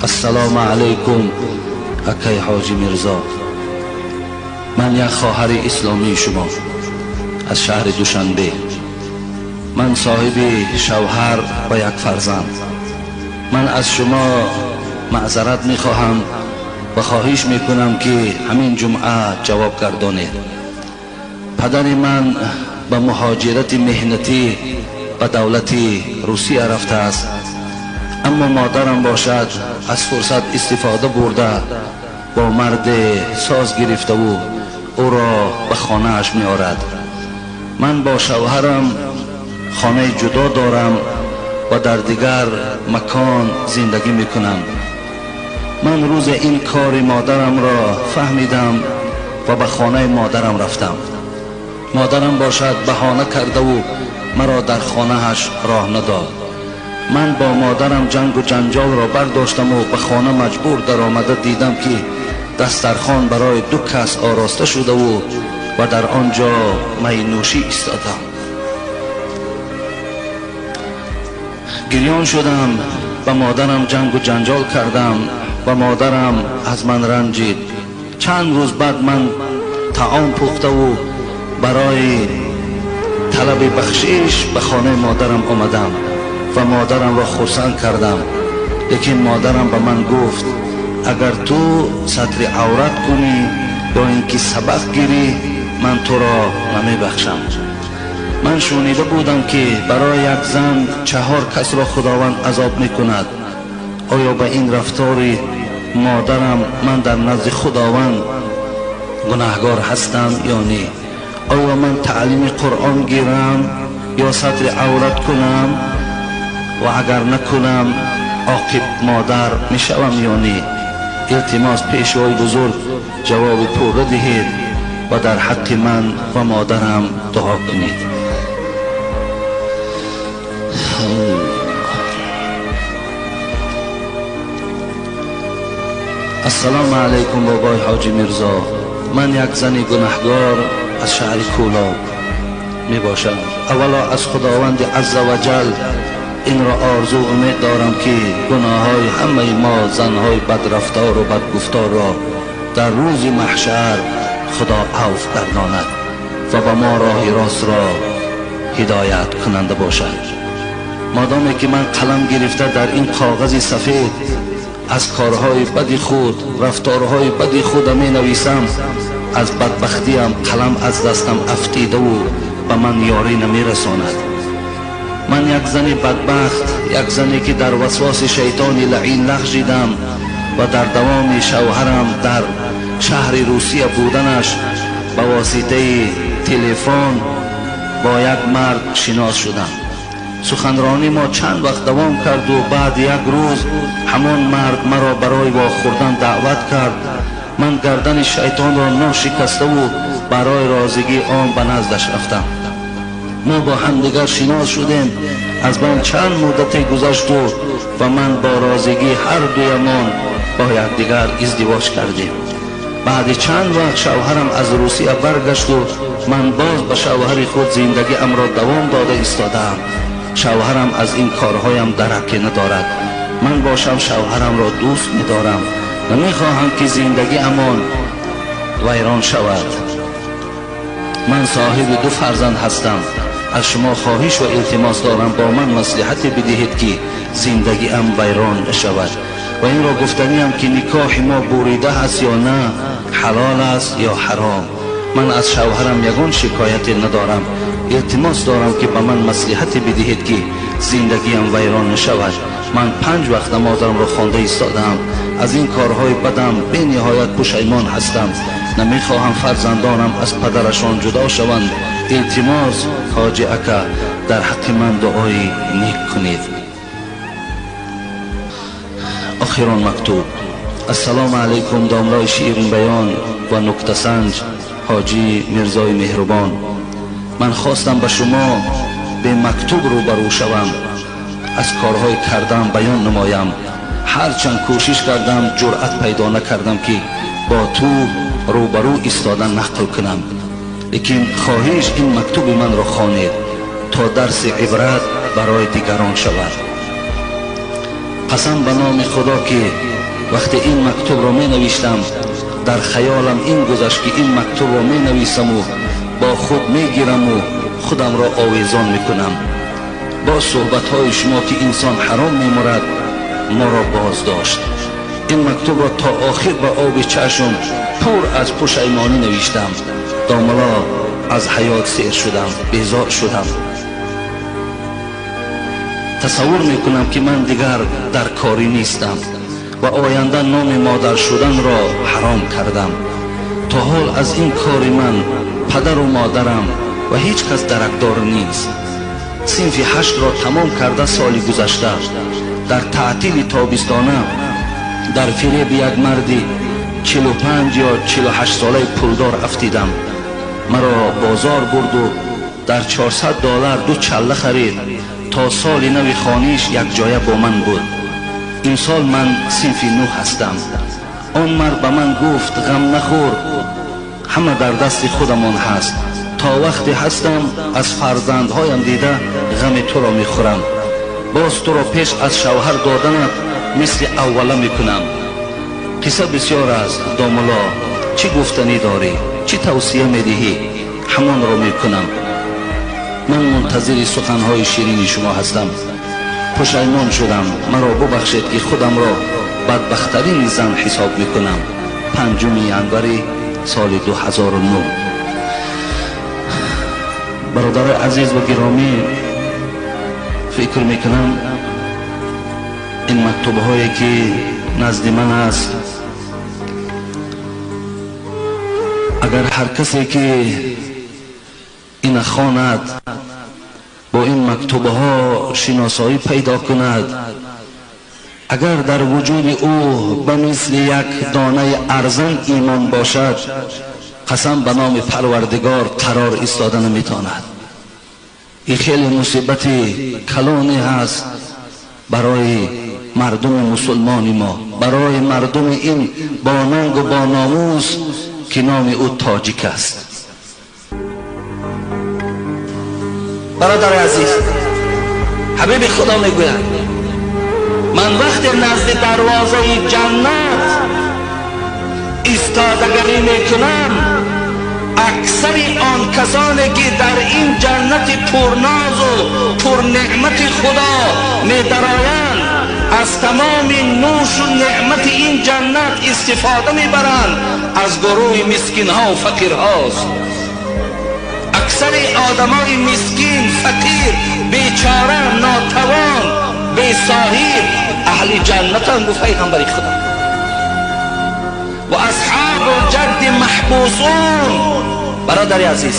Ассалому алайкум, акай Ҳоҷӣ Мирзо. Ман як хоҳари исломии шумо аз шаҳри Душанбе. Ман соҳиби шавҳар ва як фарзанд. Ман аз шумо маъзарат мехоҳам ва хоҳиш мекунам, ки ҳамин ҷумъа ҷавоб гардонед. Падари ман ба муҳоҷирати меҳнатӣ ба давлати Русия рафтааст, аммо модарам бошад, аз фурсат истифода бурда, бо марде соз гирифтаву ӯро ба хонааш меорад. Ман бо шавҳарам хонаи ҷудо дорам ва дар дигар макон зиндагӣ мекунам. Ман рӯзе ин кори модарамро фаҳмидам ва ба хонаи модарам рафтам. Модарам бошад, баҳона кардаву маро дар хонааш роҳ надод. Ман бо модарам ҷангу ҷанҷолро бардоштаму ба хона маҷбур даромада дидам, ки дастархон барои ду кас ороста шудаву ва дар он ҷо майнӯшӣ истодам. Гирён шудам, ба модарам ҷангу ҷанҷол кардам ва модарам аз ман ранҷид. Чанд рӯз баъд ман таом пухтаву барои талаби бахшиш ба хонаи модарам омадам ва модарамро хурсанд кардам. Лекин модарам ба ман гуфт: «Агар ту сатри аврат кунӣ ё ин ки сабақ гирӣ, ман туро намебахшам». Ман шунида будам, ки барои як зан чаҳор касро Худованд азоб мекунад. Оё ба ин рафтори модарам ман дар назди Худованд гунаҳгор ҳастам ё не? Оё ман таълими Қуръон гирам ё сатри аврат кунам? Ва агар накунам, оқиб модар мешавам ё не? Илтимос, пешвои бузург, ҷавоби пурра диҳед ва дар ҳаққи ман ва модарам дуо кунед. Ассалому алайкум, бобои Ҳоҷӣ Мирзо. Ман як зани гунаҳгор аз шаҳри Кӯлоб мебошам. Аввало аз Худованди азза ва ҷал инро орзу умед дорам, ки гуноҳҳои ҳамаи мо занҳои бадрафтору бадгуфторро дар рӯзи маҳшар Худо авф гардонад ва ба мо роҳи ростро ҳидоят кунанда бошад. Модоме ки ман қалам гирифта дар ин коғази сафед аз корҳои бади худ, рафторҳои бади худа менависам, аз бадбахтиам қалам аз дастам афтидаву ба ман ёрӣ намерасонад. Ман як зани бадбахт, як зане ки дар васвоси шайтони лаъин лағжидам ва дар давоми шавҳарам дар шаҳри Русия буданаш ба воситаи телефон бо як мард шинос шудам. Суханронӣ мо чанд вақт давом карду баъд як рӯз ҳамон мард маро барои вохӯрдан даъват кард. Ман гардани шайтонро ношикаставу барои розигии он ба наздаш рафтам. Мо бо ҳамдигар шинос шудем. Аз байн чанд муддате гузашту ва ман бо розигии ҳар дуямон бо якдигар издивоҷ кардем. Баъди чанд вақт шавҳарам аз Русия баргашту ман боз ба шавҳари худ зиндагиамро давом дода истодаам. Шавҳарам аз ин корҳоям дараке надорад. Ман бошам, шавҳарамро дӯст медорам, намехоҳам, ки зиндагиамон вайрон шавад. Ман соҳиби ду фарзанд ҳастам. Аз шумо хоҳиш ва илтимос дорам, бо ман маслиҳате бидиҳед, ки зиндагиам вайрон нашавад. Ва инро гуфтаниам, ки никоҳи мо бурида аст ё на, ҳалол аст ё ҳаром? Ман аз шавҳарам ягон шикояте надорам. Илтимос дорам, ки ба ман маслиҳате бидиҳед, ки зиндагиам вайрон нашавад. Ман панҷ вақт намозамро хонда истодаам. Аз ин корҳои бадам бениҳоят пушаймон ҳастам. Намехоҳам фарзандонам аз падарашон ҷудо шаванд. Илтимос, ҳоҷи ака, дар ҳаққи ман дуои нек кунед. Охирон мактуб. Ассалому алайкум, домлои ширинбаён ва нуктасанҷ Ҳоҷӣ Мирзои меҳрубон. Ман хостам ба шумо бемактуб рӯбарӯ шавам, аз корҳои кардам баён намоям. Ҳарчанд кӯшиш кардам, ҷуръат пайдо накардам, ки бо ту рӯбарӯ истода нақл кунам. Лекин хоҳиш, ин мактуби манро хонед, то дарси ибрат барои дигарон шавад. Қасам ба номи Худо, ки Вақте ин мактубро менавиштам, дар хаёлам ин гузашт, ки ин мактубро менависаму бо худ мегираму худамро овезон мекунам. Бо суҳбатҳои шумо, ки инсон ҳаром мемурад, моро боздошт. Ин мактубро то охир ба оби чашм пур аз пушаймонӣ навиштам. Домулло, аз ҳаёт сер шудам, безор шудам. Тасаввур мекунам, ки ман дигар дар корӣ нестам ва оянда номи модар шуданро ҳаром кардам. То ҳол аз ин кори ман падару модарам ва ҳеҷ кас даракдор нест. Синфи ҳаштро тамом карда, соли гузашта дар таътили тобистона дар фиреби як марди 45 ё 48-солаи пулдор афтидам. Маро бозор бурду дар 400 доллар ду чалла харид. То соли нави хониш якҷоя бо ман буд. Имсол ман синфи нӯҳ ҳастам. Он мард ба ман гуфт: «Ғам нахӯр, ҳама дар дасти худамон ҳаст. То вақте ҳастам, аз фарзандҳоям дида ғами туро мехӯрам. Боз туро пеш аз шавҳар доданат мисли аввала мекунам». Қисса бисёр аст, домулло. Чӣ гуфтанӣ дорӣ, чӣ тавсия медиҳӣ, ҳамонро мекунам. Ман мунтазири суханҳои ширини шумо ҳастам. Пушаймон шудам, маро бубахшед, ки худамро бадбахттарин зан ҳисоб мекунам. 5 январи соли 2009. Бародарои азиз ва гиромӣ, фикр мекунам, ин мактубҳое, ки назди ман аст, агар ҳар касе ки ина хонад, бо ин мактубҳо шиносоӣ пайдо кунад, агар дар вуҷуди ӯ ба мисли як донаи арзан имон бошад, қасам ба номи Парвардигор, қарор истода наметавонад. Ин хеле мусибати калоне ҳаст барои мардуми мусулмони мо, барои мардуми ин бонангу бономус, ки номи ӯ тоҷик аст. Бародари азиз, ҳабиби Худо мегӯяд: «Ман вақте назди дарвозаи ҷаннат истодагарӣ мекунам, аксари он касоне, ки дар ин ҷаннати пурнозу пурнеъмати Худо медароянд, аз тамоми нӯшу неъмати ин ҷаннат истифода мебаранд, аз гурӯҳи мискинҳо фақирҳост. Аксари одамои мискин, фақир, бечора, нотавон, бесоҳиб аҳли ҷаннатанд», гуфт пайғамбари Худо. «Ва асҳобу ҷадди маҳбусун». Бародари азиз,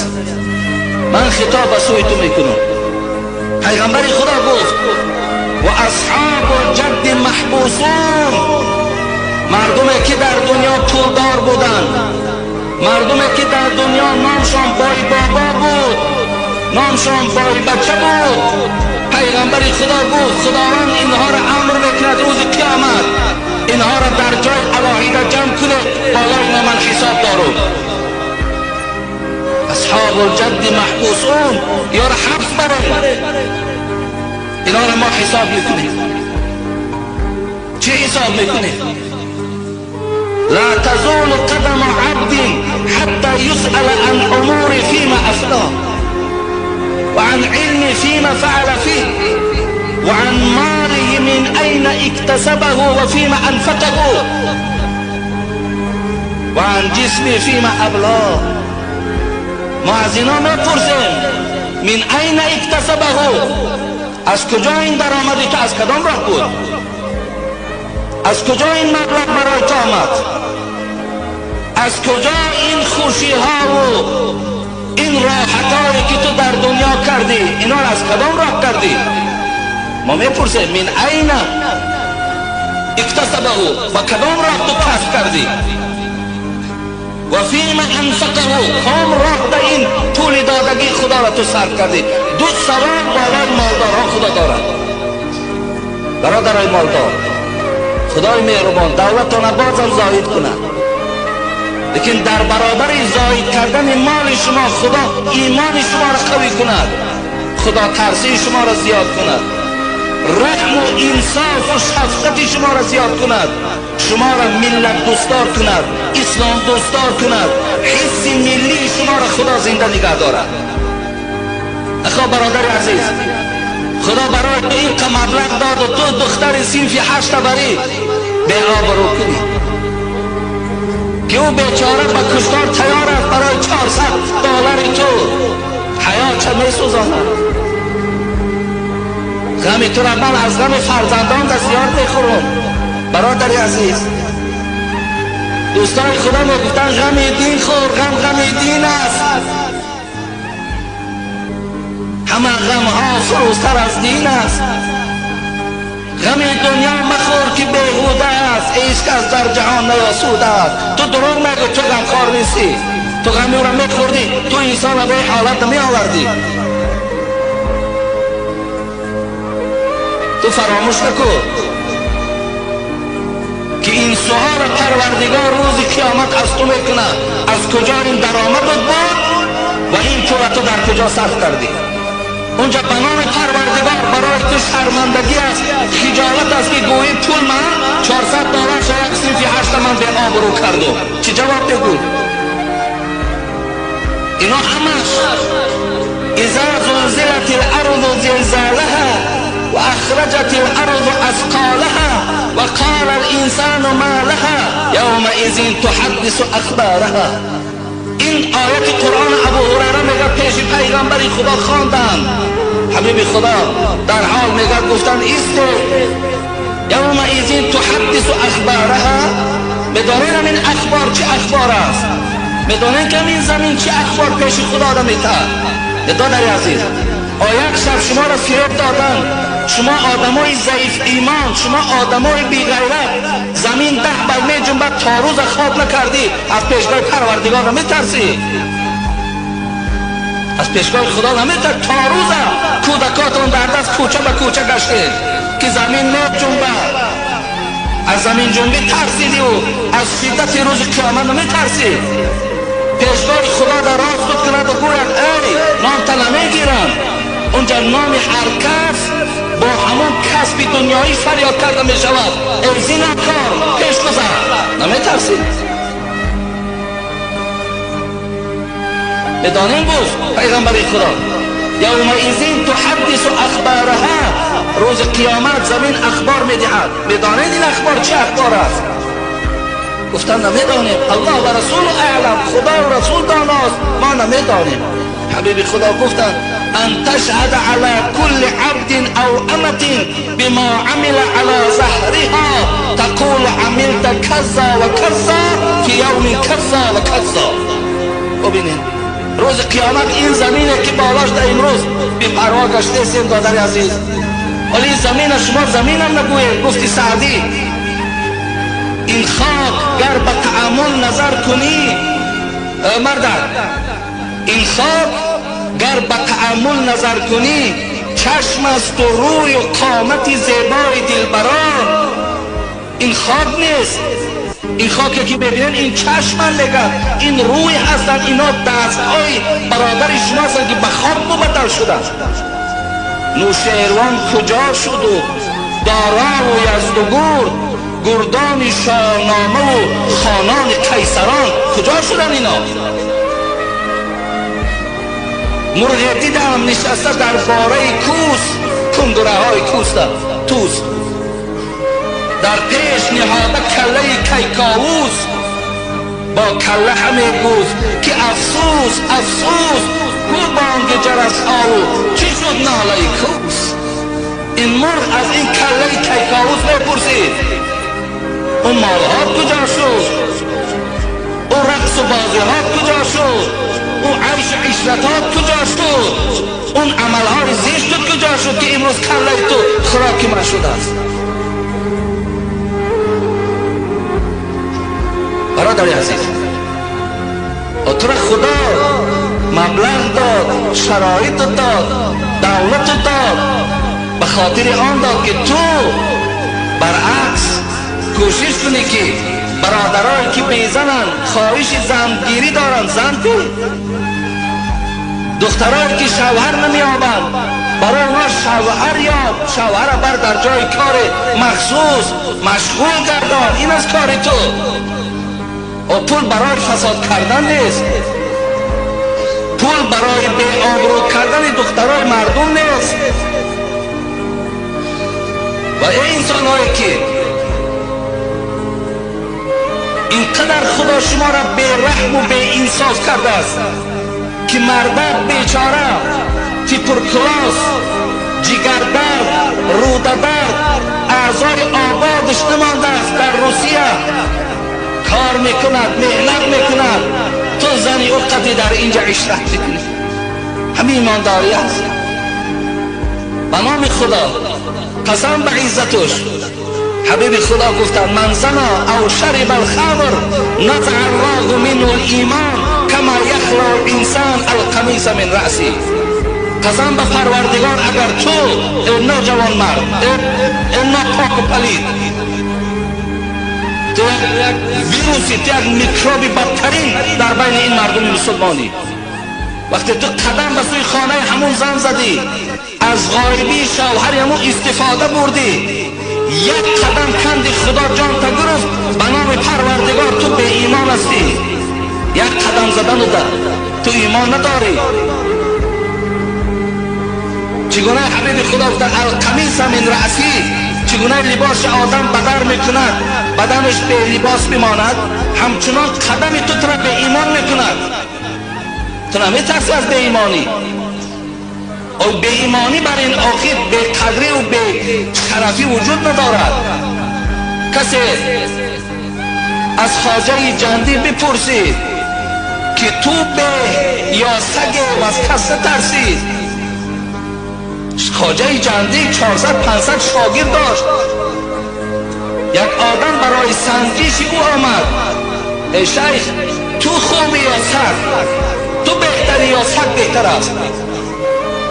ман хитоб ба сӯи ту мекунам. Пайғамбари Худо гуфт: «Ва асҳобу ҷадди маҳбусун». Мардуме, ки дар дунё пулдор буданд, мардуме, ки дар дунё номшон бой бобо буд, номшон бойбача буд, пайғамбари Худо гуфт, Худованд инҳоро амр мекунад рӯзи қиёмат: «Инҳоро дар ҷой алоҳида ҷамъ кунед, болои ино ман ҳисоб дорум». Асҳобу ҷадди маҳбусун, ёро ҳабс барем, инҳоро мо ҳисоб мекунем. Чӣ ҳисоб мекунем? لا تزول قدم عبد حتى يسأل عن عمره فيما أفناه، وعن علمه فيما فعل فيه، وعن ماله من أين اكتسبه وفيما أنفقه، وعن جسمه فيما أبلاه. ما از اینا میپرسیم: من أين اكتسبه؟ از کجا این درآمدی تو، از کدام راه بود؟ از کجا این مبلغ برای تو آمد؟ از کجا این خوشی ها و این راحت هایی که تو در دنیا کردی، اینا را از کدام راه کردی؟ ما میپرسیم: من أين اكتسبه؟ با کدام راه تو کسب کردی؟ و فيما أنفقه؟ کام راه در این پول دادگی خدا را تو صرف کردی؟ دو سوال بالای مالدارها خدا دارد. برادرای مالدار، خدای مهربان دولتان بازم زاید کند، لیکن در برابر زاید کردن مال شما، خدا ایمان شما را قوی کند، خدا ترسی شما را زیاد کند. رحم و انصاف و شفقت شما را زیاد کند، شما را ملت دوستدار کند، اسلام دوستدار کند، حس ملی شما را خدا زنده نگه دارد. اخا برادر عزیز، خدا برای تو این مبلغ داد و تو دختر صنف 8 بری به آبرو کنی که او بیچاره به کشتار تیار است برای $400 تو حیات چه میسوزاند. غم تو را من از غم فرزندان زیاد میخورم. برادر عزیز، دوستان خدا میگفتن غم دین خور، غم غم دین است. همه غم ها فروزتر از دین است. غم دنیا مخور که بیهوده است، عشق از در جهان نیاسوده است. تو دروغ میگی، تو غمخوار نیستی، تو غم او را میخوردی، تو انسان را به حالت نمیآوردی. تو فراموش نکن که این سؤال پروردگار روز قیامت از تو میکنه، از کجا این درآمدت بود و این پول تو در کجا صرف کردی. اونجا به نام پروردگار برای تو شرمندگی است، خجالت است که گویی پول من $400 شاید صنف 8 من به آبرو کردم. چی جواب بگو؟ اینا همش اذا زلزلت الارض زلزالها و اخرجت الارض اثقالها و قال الانسان ما لها یومئذ تحدث اخبارها. این آیت قرآن ابو هریره میگه پیش پیغمبر خدا خواندن، حبیب خدا در حال میگه گفتن ایست یومئذ تحدث اخبارها. میدانین این اخبار چه اخبار است؟ میدانین که این زمین چه اخبار پیش خدا را میتاد؟ برادر عزیز، آیت شب شما را فریب دادن، شما آدمای ضعیف ایمان، شما آدمای بی غیرت، زمین 10 بر می جنبد تا روز خواب نکردی، از پیشگاه پروردگار نمیترسی، از پیشگاه خدا نمیترسی. تا روز کودکاتون در دست کوچه به کوچه گشتید که زمین نجنبد، از زمین جنبی ترسیدی و از شدت روز قیامت نمیترسی. پیشگاه خدا در راست بود کند و گوید ای نام تا نمیگیرم. اونجا نام هر کس با همون کسب دنیایی فریاد کرده می شود، ای زینکار پیش گذر، نمی ترسید. بدانیم گفت پیغمبر خدا یومئذ تحدث اخبارها، روز قیامت زمین اخبار می دهد. میدانید این اخبار چه اخبار است؟ گفتن نمیدانیم، الله و رسول اعلم، خدا و رسول داناست، ما نمیدانیم. حبیب خدا گفتند ان تشهد على كل عبد او امة بما عمل على ظهرها تقول عملت كذا وكذا في يوم كذا وكذا. ببینید روز قیامت این زمینه که بالاش در امروز بی پروا گشته دادر عزیز، ولی این زمین شما زمینم نگوید. گفتی سعدی این خاک گر به تأمل نظر کنی مردم، این خاک گر به تأمل نظر کنی چشم است و روی و قامت زیبای دلبران. این خاک نیست، این خاکی که ببینن این چشم میگن، این روی هستن، اینا دستهای برادر شما هستن که به خاک مبدل شدن. نوشیروان کجا شد و دارا و یزدگرد، گردان شاهنامه و خانان قیصران کجا شدن اینا؟ مرغ دیدم نشسته در باره کوس، کنگره های کوس توس، در پیش نهاده کله کیکاووس، با کله همی گفت که افسوس افسوس، کو بانگ جرس ها و چی شد ناله کوس. این مرغ از این کله کیکاووس میپرسید اون مالها کجا شد، اون رقص و بازی ها کجا شد، او عیش عشرتات کجا شد، اون عملهای زشت کجا شد که امروز کله تو خوراک من شده است. برادر عزیز، تو را خدا مبلغ داد، شرایط داد، دولت داد، به خاطر آن داد که تو برعکس کوشش کنی که برادرایی که بیزنن خواهش زنگیری دارن زن کن، دخترایی که شوهر نمیابند Барои онҳо шавҳар ёб, шавҳара бар дар ҷои кори махсус машғул гардон. Ин аз кори ту. О пул барои фасод кардан нест, пул барои беобрӯ кардани духтарои мардум нест. Ва эй инсонҳое ки инқадар Худо шуморо бераҳму беинсоф кардааст, ки мардак бечора туберкулоз, ҷигардард, рӯдадард, аъзои ободаш намондааст, дар Русия кор мекунад, меҳнат мекунад, ту зани ӯ қади дар инҷа ишрат мекунӣ. Ҳамин имондорӣ аст. Ба номи Худо қасам ба иззатуш, ҳабиби Худо гуфтанд: ман зана ав шариба алхамр назаа аллоҳу минҳу лимон кама яхлау инсан алқамиса мин раъси. Қасам ба Парвардигор, агар ту э ноҷавонмард, э нопоку палид, ту як вируси, ту як микроби бадтарин дар байни ин мардуми мусулмонӣ. Вақте ту қадам ба сӯи хонаи ҳамун зан задӣ, аз ғоибии шавҳари ҳамун истифода бурдӣ, як қадам канди, Худо ҷонта гирифт. Ба номи Парвардигор, ту беимон ҳастӣ. Як қадам задануда ту имон надорӣ. Чӣ гуна ҳабиби Худо гуфта: алқамиса мин раъси, чӣ гуна либоси одам бадар мекунад, баданаш белибос бимонад, ҳамчунон қадами ту тура беимон мекунад. Ту наметарсӣ аз беимонӣ? О беимонӣ бар ин охир беқадриву бешарафӣ вуҷуд надорад. Касе аз Хоҷаи Ҷандӣ бипурсид, ки ту бе ё саге аз кас натарсид. Хоҷаи Ҷандӣ 400-500 шогирд дошт. Як одам барои санҷиши ӯ омад: эй шайх, ту хубӣ ё саг? Ту беҳтарӣ ё саг беҳтар аст?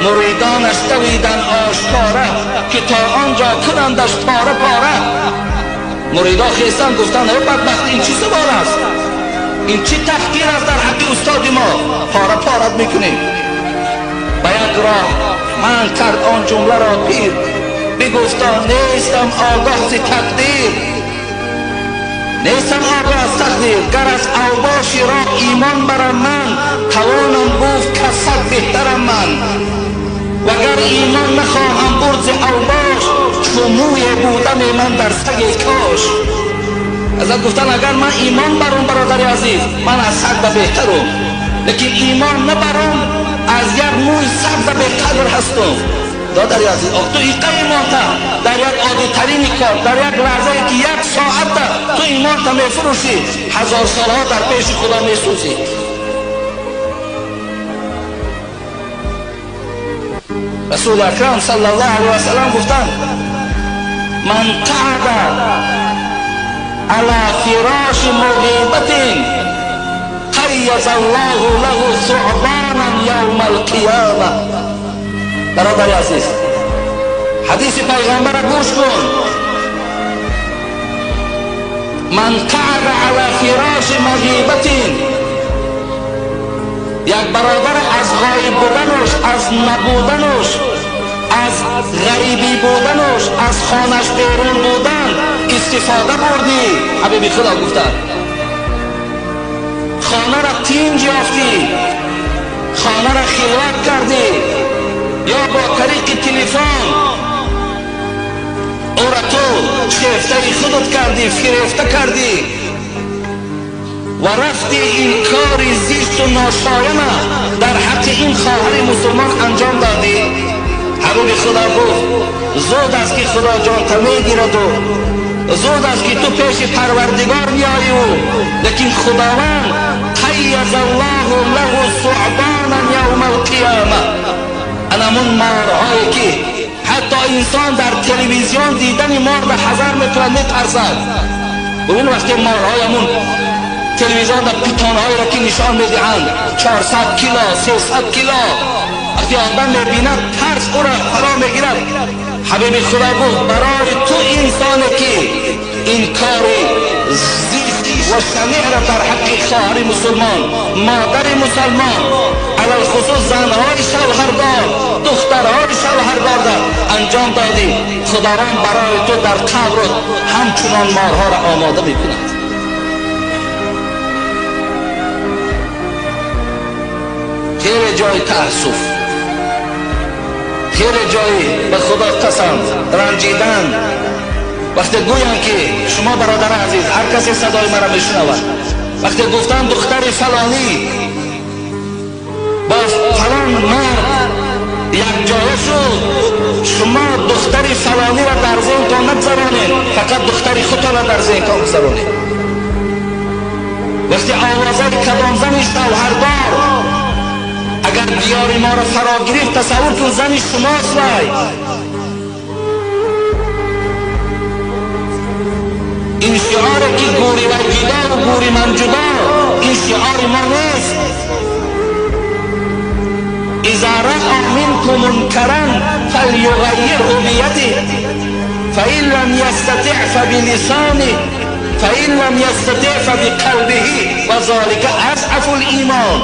Муридонаш давиданд ошкора, ки то он ҷо кунандаш пора пора. Муридо хестанд, гуфтанд: эй бадбахт, ин чӣ савол аст? Ин чӣ таҳқир аст дар ҳаққи устоди мо? Пора порат мекунем. Ба як роҳ ман кард он ҷумларо пир, бигуфто: нестам огоҳ зи тақдир, нестам огоҳ аз тақдир. Гар аз авбоши роҳ имон барам ман, тавонам гуфт, каз саг беҳтарам ман. Вагар имон нахоҳам бурд зи авбош, чу мӯе будаме ман дар саге кош. Ҳазрат гуфтанд: агар ман имон барам, бародари азиз, ман аз саг ба беҳтарум, лекин имон набарам, аз як мӯи саг ба беқадр ҳастум. Додари азиз, ту иқа имонта дар як оддитарини кор, дар як лаҳзае ки як соата ту имонта мефурӯшӣ, ҳазор солҳо дар пеши Худо месӯзӣ. Расули акрам саллаллоҳу алайҳи васаллам гуфтанд: ман қаъда ала фироши муғибатин қайяза аллоҳу лаҳу суъбанан явма алқиёма. Бародари азиз, ҳадиси пайғамбара гӯш кун. Ман қаъда ала фироши мағибатин, як бародар аз ғоиб буданаш, аз набуданаш, аз ғарибӣ буданаш, аз хонаш берун будан истифода бурдӣ. Ҳабиби Худо гуфтанд: хонара тинҷ ёфтӣ, хонара хилват кардӣ ё бо тариқи телефон ӯра ту шефтаи худат кардӣ, фирефта кардӣ ва рафти ин кори зишту ношояна дар ҳаққи ин хоҳари мусулмон анҷом додӣ. Ҳабиби Худо гуфт: зуд аст ки Худо ҷонта мегираду зуд аст ки ту пеши Парвардигор биёю, лекин Худованд қайяза аллоҳу лаҳу суъбанан явма алқиёма. Анамун морҳое ки ҳатто инсон дар телевизион дидани морда ҳазар мекунад, метарсад. Бубин, вақте морҳоямун телевизион дар питонҳоеро ки нишон медиҳанд, 400 кило, 300 кило, вақте одам мебинад, тарс ӯро фаро мегирад. Ҳабиби Худо гуфт: барои ту инсоне ки ин кори зишт ва шаниъро дар ҳаққи хоҳари мусулмон, модари мусалмон Алалхусус занҳои шавҳардор, духтарҳои шавҳардор анҷом додӣ, Худованд барои ту дар қабр ҳамчунон морҳоро омода мекунад. Хеле ҷои таассуф, хеле ҷои ба Худо қасам ранҷидан. Вақте гӯянд ки шумо бародари азиз, ҳар касе садои маро мешунавад, вақте гуфтанд духтари фалонӣ бо фалон мард якҷоя шуд, шумо духтари фалониро дар зеҳнтон нагузаронед, фақат духтари худтонро дар зеҳнтон гузаронед. Вақте овозаи кадом зани шавҳардор агар диёри моро фаро гирифт, тасаввур кун зани шумост вай. Ин шиоре ки гӯри вай ҷудо ва гӯри ман ҷудо, ин шиори мо нест. إذا رأى منكم منكرا فليغيره بيده فإن لم يستطع فبلسانه فإن لم يستطع فبقلبه وذلك أضعف الإيمان.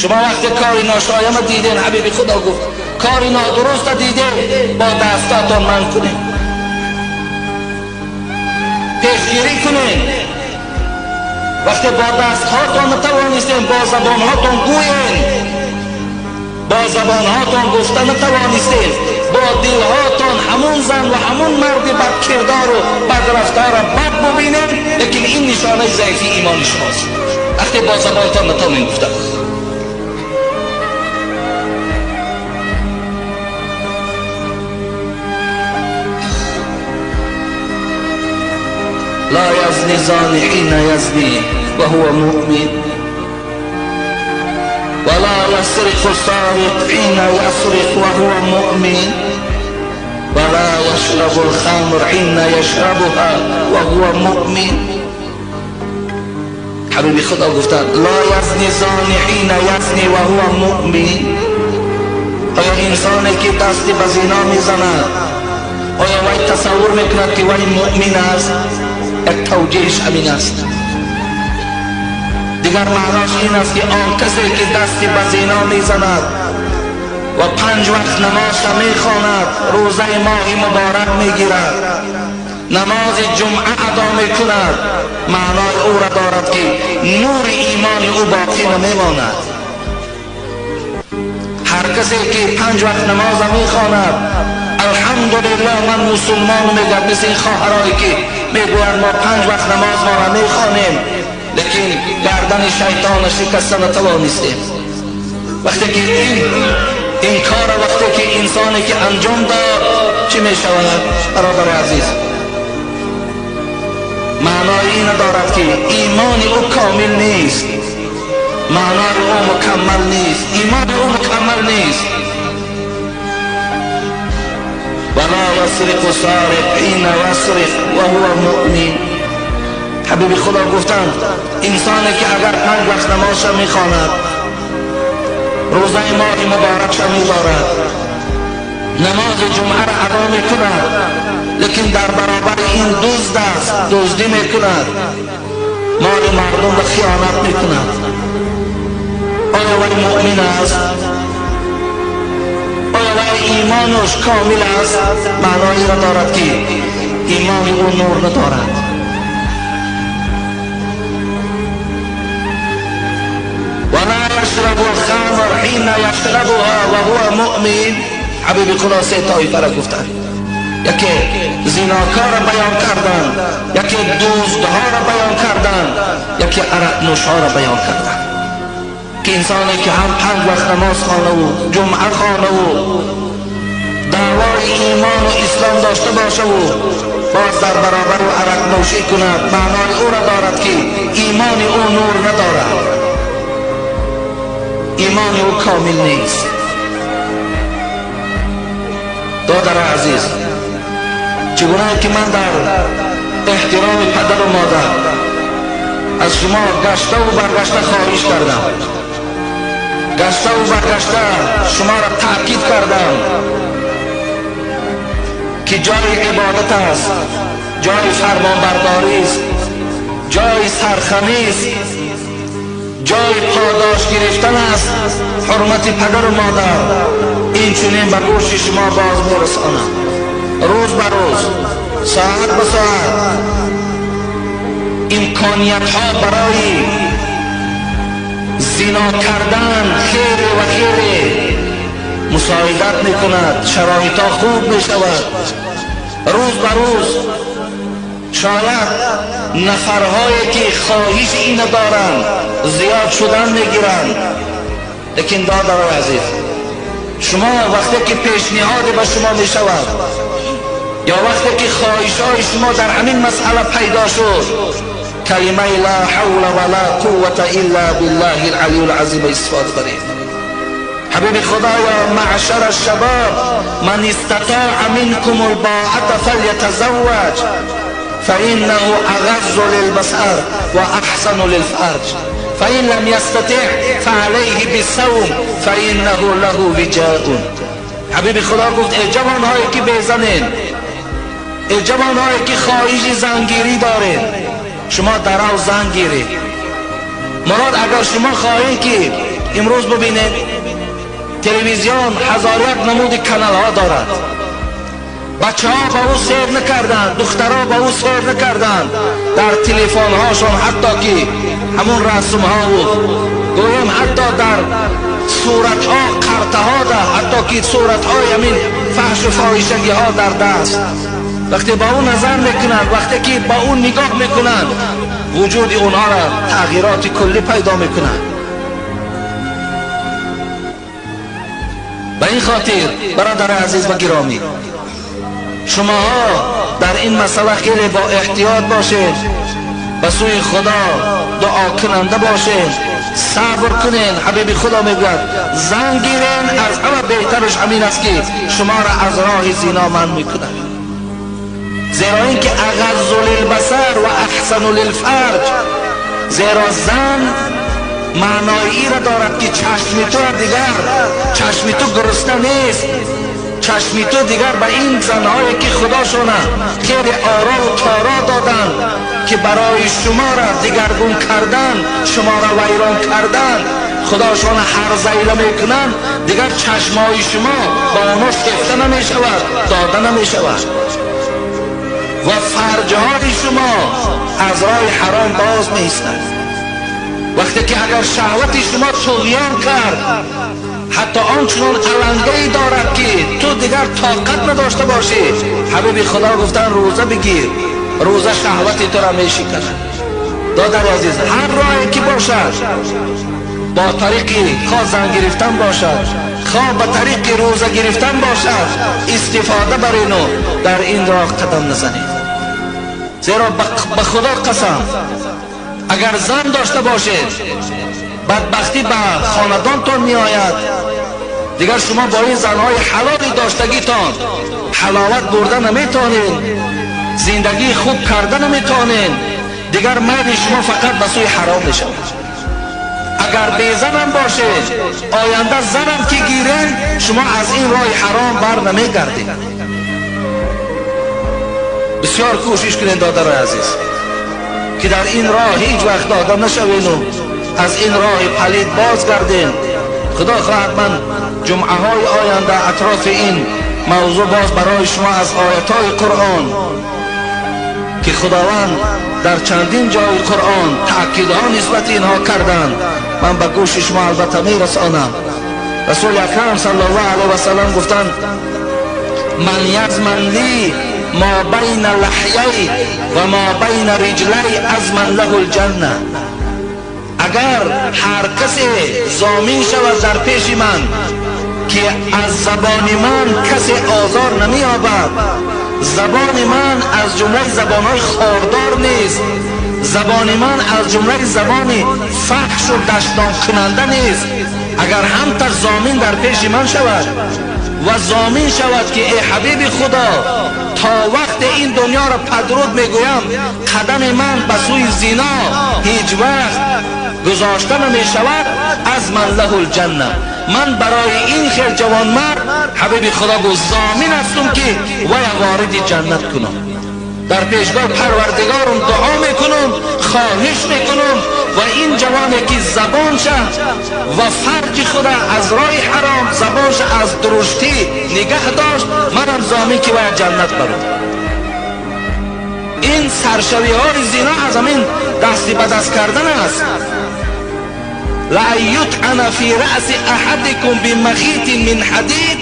شما وقت کاری ناشایست دیدین، حبیب خدا گفت کاری نادرست دیدین، با دستاتون من کنین، پیشگیری کنین. وقتی با دستهاتون نتوانستین، با زبانهاتون گوین، با زبانهاتون گفته نتوانستین، با دلهاتون همون زن و همون مرد بدکردار و بدرفتار را بد ببینین، لیکن این نشانه ضعیفی ایمان شماست. وقتی با زبانتان نتوانین گفته. لا يزني زاني حين يزني وهو مؤمن ولا يسرق سارق حين يسرق وهو مؤمن ولا يشرب الخمر حين يشربها وهو مؤمن. حبیبی خدا گفتند لا يزني زاني حين يزني وهو مؤمن. آیا انسانی که دست به زنا میزند، آیا وی تصور میکند که وی مؤمن است؟ یک توجیهش همین است. دیگر معناش این است که آن کسی که دست به زنا میزند و 5 وقت نماز میخواند، روزه ماه مبارک میگیرد، نماز جمعه ادا میکند، معنای او را دارد که نور ایمان او باقی نمیماند. هر کسی که 5 وقت نماز میخواند، الحمدلله من مسلمان میگوید، مثل این خواهرایی که میگویند ما 5 وقت نماز ما را میخوانیم، لیکن گردن شیطان شکسته نتوانستیم. وقتی که این کار، وقتی که انسانی که انجام داد، چی میشود برادر عزیز؟ معنای این دارد که ایمان او کامل نیست، معنای او مکمل نیست، ایمان او مکمل نیست. ولا يسرق سارق حين يسرق وهو مؤمن. حبیب خدا گفتند انسانی که اگر 5 وقت نمازش میخواند، روزه ماه مبارکش میدارد، نماز جمعه را ادا میکند، لیکن در برابر این دزد است، دزدی میکند، مال مردم را خیانت میکند، آیا وی مؤمن است؟ آیا وی ایمانش کامل است؟ معنایی را دارد که ایمان او نور ندارد. ولا يشرب الخمر حين يشربها وهو مؤمن. حبیب خدا سه طایفه را گفتند، یکی زناکار را بیان کردند، یکی دزدها را بیان کردند، یکی عرق نوشها را بیان کردند. که انسانی که هم 5 وقت نماز خوانه و جمعه خوانه و دعوای ایمان و اسلام داشته باشه و باز در برابر و عرق نوشی کند، معنای او را دارد که ایمان او نور ندارد، ایمان او کامل نیست. دادر عزیز، چگونه که من در احترام پدر و مادر از شما گشته و برگشته خواهش کردم، گشته و برگشته شما را تأکید کردم که جای عبادت است، جای فرمانبرداری است، جای سرخمی است، ҷои подош гирифтан аст ҳурмати падару модар. Инчунин ба гӯши шумо боз мерасонам, рӯз ба рӯз, соат ба соат имкониятҳо барои зино кардан хеле ва хеле мусоидат мекунад, шароитҳо хуб мешавад. Рӯз ба рӯз шояд нафарҳое ки хоҳиши ина доранд зиёд шудан мегиранд. Лекин додарои азиз, шумо вақте ки пешниҳоде ба шумо мешавад ё вақте ки хоҳишҳои шумо дар ҳамин масъала пайдо шуд, калимаи ла ҳавла ва ла қуввата илла биллаҳи алалийил азим истифода баред. Ҳабиби Худоё, маъшара шабоб, ман истатоа минкум албоата фалятазавваҷ фаиннаҳу ағаззу лилбасар ва аҳсану лилфарҷ фаин лам ястатиъ фаалайҳи биссавм фаиннаҳу лаҳу виҷоун. Ҳабиби Худо гуфт: эй ҷавонҳое ки безанед, эй ҷавонҳое ки хоҳиши зангирӣ доред, шумо дарав зан гиред. Мурод, агар шумо хоҳед ки имрӯз бибинед, телевизион ҳазор як намуди каналҳо дорад, бачаҳо ба ӯ сер накарданд, духтарҳо ба ӯ сер накарданд, дар телефонҳошон ҳатто ки ҳамун расмҳо буд, гӯем ҳатто дар суратҳо, қартаҳо, да ҳатто ки суратҳои ҳамин фаҳшу фоҳишагиҳо дар даст. Вақте ба ӯ назар мекунанд, вақте ки ба ӯ нигоҳ мекунанд, вуҷуди онҳоро тағйироти куллӣ пайдо мекунанд. Ба ин хотир, бародари азиз ва гиромӣ, шумоҳо дар ин масъала хеле бо эҳтиёт бошед, ба сӯи Худо дуокунанда бошед, сабр кунед. Ҳабиби Худо мегӯяд: зан гирен, аз ҳама беҳтараш ҳамин аст ки шуморо аз роҳи зино манъ мекунад, зеро ин ки ағаззу лилбасар ва аҳсану лилфарҷ. Зеро зан маънои инро дорад ки чашми ту дигар, чашми ту гурусна нест, чашми ту дигар ба ин занҳое ки Худошона хеле орову торо доданд, ки барои шуморо дигаргун кардан, шуморо вайрон кардан, Худошона ҳарзайла мекунанд, дигар чашмҳои шумо ба онҳо шефта намешавад, дода намешавад ва фарҷҳои шумо аз роҳи ҳаром боз меистад. Вақте ки агар шаҳвати шумо туғён кард, ҳатто ончунон алангае дорад ки ту дигар тоқат надошта бошӣ, ҳабиби Худо гуфтан: рӯза бигир, рӯза шаҳвати тура мешиканад. Додари азиз, ҳар роҳе ки бошад, бо тариқи хоҳ зан гирифтан бошад, хоҳ ба тариқи рӯза гирифтан бошад, истифода барину дар ин роҳ қадам назанед. Зеро ба Худо қасам, агар зан дошта бошед, бадбахтӣ ба хонадонтон меояд. Дигар шумо бо ин занҳои ҳалоли доштагитон ҳаловат бурда наметавонед, зиндагии хуб карда наметавонед, дигар майли шумо фақат ба сӯи ҳаром мешавад. Агар безанам бошед, оянда занам ки гирен, шумо аз ин роҳи ҳаром бар намегардед. Бисёр кӯшиш кунед, додарои азиз, ки дар ин роҳ ҳеҷ вақт дода нашавену аз ин роҳи палид бозгардем. Худо хоҳад, ман ҷумъаҳои оянда атрофи ин мавзӯъ боз барои шумо аз оятҳои Қуръон, ки Худованд дар чандин ҷои Қуръон таъкидҳо нисбати инҳо карданд, ман ба гӯши шумо албатта мерасонам. Расули акрам саллаллоҳу алайҳи васаллам гуфтанд: ман язман ли ма байна лаҳяй ва ма байна риҷлай азман лаҳу лҷанна. Агар ҳар касе зомин шавад дар пеши ман, ки аз забони ман касе озор намеёбад, забони ман аз ҷумлаи забонҳои хордор нест, забони ман аз ҷумлаи забони фаҳшу дашномкунанда нест, агар ҳамтар зомин дар пеши ман шавад ва зомин шавад ки эй ҳабиби Худо, то вақте ин дунёро падруд мегӯям, қадами ман ба сӯи зино ҳеҷ вақт гузошта намешавад, азман лаҳу лҷанна. Ман барои ин хел ҷавонмард, ҳабиби Худо гуфт, зомин ҳастум ки вая вориди ҷаннат кунам. Дар пешгоҳи Парвардигорам дуо мекунам, хоҳиш мекунам ва ин ҷавоне ки забонша ва фарҷи худа аз роҳи ҳаром, забонша аз дуруштӣ нигаҳ дошт, манам зомин ки вая ҷаннат барам. Ин саршавиҳои зино аз ҳамин дасти ба даст кардан аст. لأن يطعن في رأس أحدكم بمخيط من حديد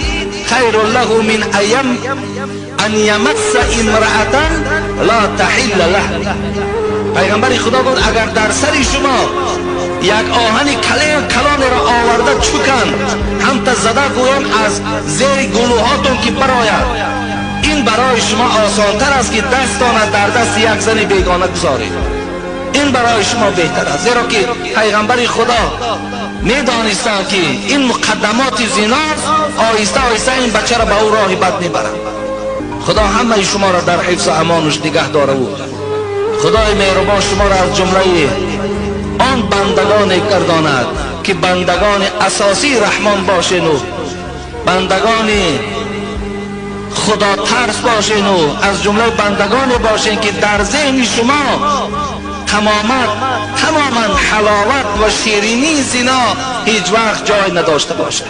خير له من أن يمس امرأة لا تحل له. Пайғамбари Худо гуфт: агар дар сари шумо як оҳани калонеро оварда чуканд, ҳамта зада гӯям аз зери гулӯҳотон ки барояд, ин барои шумо осонтар аст ки дастона дар дасти як зани бегона гузоред. Ин барои шумо беҳтар аст, зеро ки пайғамбари Худо медонистанд, ки ин муқаддамоти зиност, оҳиста оҳиста ин бачаро ба ӯ роҳи бад мебарад. Худо ҳамаи шуморо дар ҳифзу амонаш нигаҳ дораву Худои меҳрубон шуморо аз ҷумлаи он бандагоне гардонад, ки бандагони асосии Раҳмон бошену бандагони худотарс бошену аз ҷумлаи бандагоне бошен, ки дар зеҳни шумо тамомат тамоман ҳаловат ва ширинии зино ҳеҷ вақт ҷой надошта бошад.